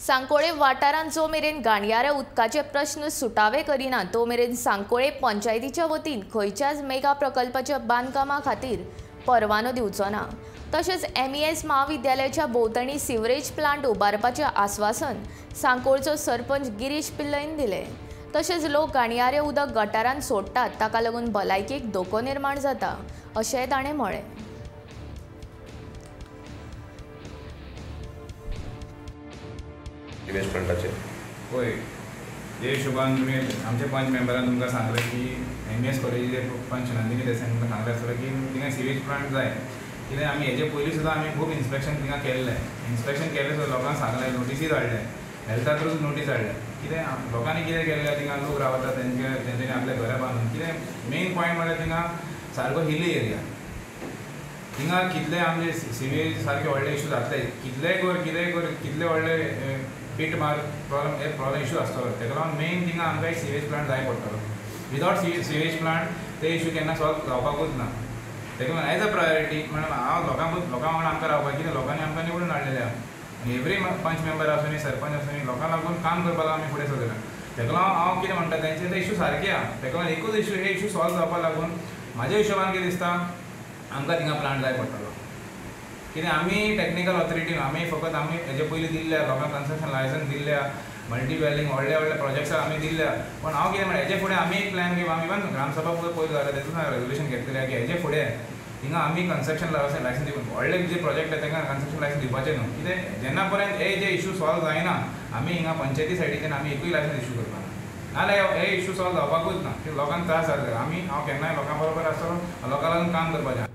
सांकोळे वाठारांत जो मेरेन घाणयाऱ्या उदकाचे प्रश्न सुटावे करिना तो मेरेन सांकोळे पंचायतीच्या वतीन खंयच्याच मेगा प्रकल्पाच्या बांदकामा खातीर परवानो दिवचो ना। तशेंच MES महाविद्यालयाच्या भोंवतणी सिवरेज प्लांट उबारपाचें आस्वासन सांकोळचो सरपंच गिरीश पिल्लईन दिलें। तशेंच लोक घाणयारें उदक गटारान सोडटात ताका लागून भलायकेक धोको निर्माण जाता अशेंय ताणें म्हळें। सिवेज प्लांटाचे पळय जे हिशोबान तुमी आमचे पंच मेंबरान तुमकां सांगलें की MES कॉलेजीचे पंच नंदिनी देसाईन तुमकां सांगलें आसतलें की थिंगा सिवेज प्लांट जाय। कित्याक आमी हेजे पयलीं सुद्दां आमी खूब इन्स्पेक्शन थिंगा केल्लें, इन्स्पेक्शन केल्लें सुद्दां लोकांक सांगलें, नोटिसी धाडले, हेल्था थ्रू नोटीस धाडले। कितें लोकांनी कितें केल्लें, थिंगा लोक रावता तेंच्यांनी आपल्या घरा बांदून कितें मेन पॉयंट म्हणल्यार थिंगा सारको हिली एरिया, थिंगा कितले आमचे सिवेज सारके व्हडले इशू जातले, कितलेय कर कितेंय कर कितले व्हडले पीट मार प्रॉब्लम हे प्रॉब्लम इशू आसतलो। तेका लागून मेन थिंगा आमकां एक सिवेज प्लांट जाय पडटलो। विदावट सिवेज प्लांट ते इशू केन्ना सॉल्व जावपाकूच ना। तेका लागून एज अ प्रायोरिटी म्हणून हांव लोकां वांगडा आमकां रावपाक, कित्याक लोकांनी आमकां निवडून हाडलेले आहा आनी एवरी पंच मेंबर आसूं सरपंच आसूं लोकां लागून काम करपाक आमी फुडें सरला। तेका लागून हांव कितें म्हणटा तेंचे ते इशू सारके आहा, तेका लागून एकूच इशू हे इशू सॉल्व जावपाक लागून म्हाज्या हिशोबान कितें दिसता आमकां थिंगा प्लांट जाय पडटलो। कित्याक आमी टॅक्निकल ऑथॉरिटी आमी फकत आमी हेजे पयलीं दिल्ल्या लोकांक कन्स्ट्रक्शन लायसन्स दिल्ल्या, मल्टी ड्वेलिंग व्हडले व्हडले प्रोजेक्ट्सां आमी दिल्ल्या, पूण हांव कितें म्हणटा हेजे फुडें आमी एक प्लॅन घेवन आमी इवन ग्रामसभा पयलीं जाल्या तेतून रेजोल्युशन घेतलेलें की हेजे फुडें हिंगा आमी कन्स्ट्रक्शन लायसन्स दिवन व्हडले जे प्रोजेक्ट आसा तांकां कन्स्ट्रक्शन लायसन्स दिवपाचें न्हू। कित्याक जेन्ना पर्यंत हे जे इशू सॉल्व जायना आमी हिंगा पंचायती सायडीच्यान आमी एकूय लायसन्स इशू करपाना, नाजाल्यार हे इशू सॉल्व जावपाकूच ना, लोकांक त्रास जातले। आमी हांव केन्नाय लोकां बरोबर आसतलो, लोकां लागून काम करपाचें।